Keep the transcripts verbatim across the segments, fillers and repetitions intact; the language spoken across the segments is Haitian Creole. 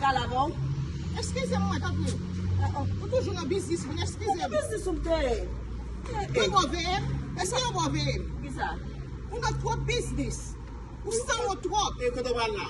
Pale avè w. Eskize m, mwen, tanpri. Ou toujou nan biznis moun, eskize m. Ki biznis ou te ye? Yo bo V M? Èske yo bo V M? Kisa? Ou nan twòp biznis. Ou sanwont twòp. E kote w pral la?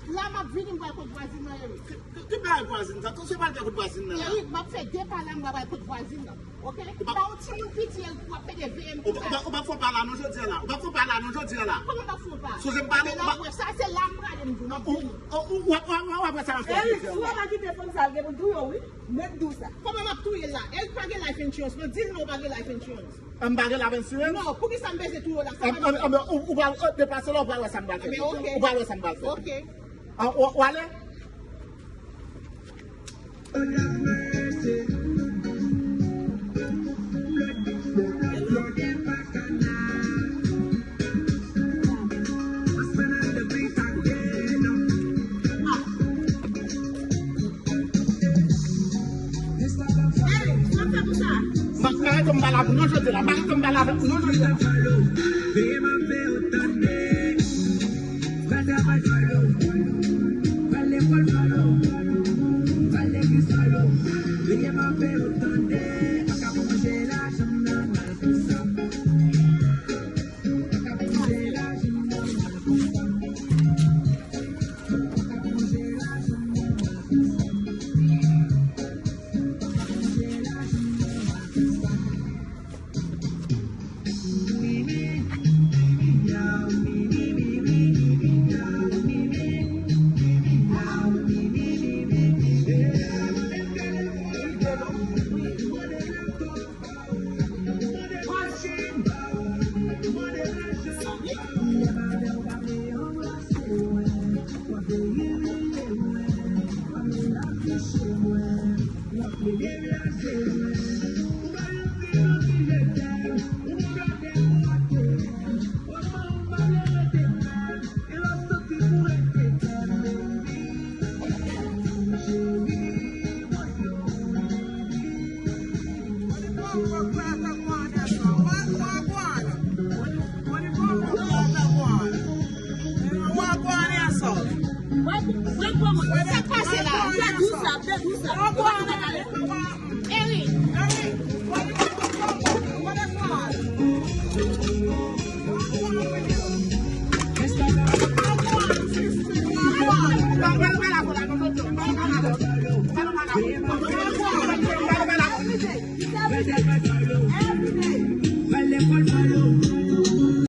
La m ap vini, m pral kot vwazin nan, Eric. Ki, ki, ki bagay vwazin sa? Tou se pral kot vwazin nan la. Eric, m ap fè de pa la, m pral kot vwazin nan. Ok? Ou pa yon timoun piti, Eric, w ap pede V M pou la. Ou pa, ou pa fè pa la non jodi a la. Ou pa fè pa la non jodi a la. Kòman m pa fè pa? Sonje m pale, ou pa. Sa se la m prale, m di w, m ap vini. Ou, ou, ou, ou, ou, ou ap wè sa m ap fè jodi a la. Eric, si w pa kite fanm sa, l gen pou l touye w, wi. Mwen di w sa. Kòman m ap touye l la? Eric pa gen life insurance. Non, di l non, ou pa gen life insurance. M pa gen life insurance? Non, poukisa m bezwen touye w la? Sa pa gen. Ou, ou, ou pral, ou deplase la, ou pral wè sa m pral fè. Ou pral wè sa m pral fè. Ok. An, w, w ale? Mwen, mwen rete m pale avè w non jodi a la. Mwen rete m pale avè w non jodi a la. Eric.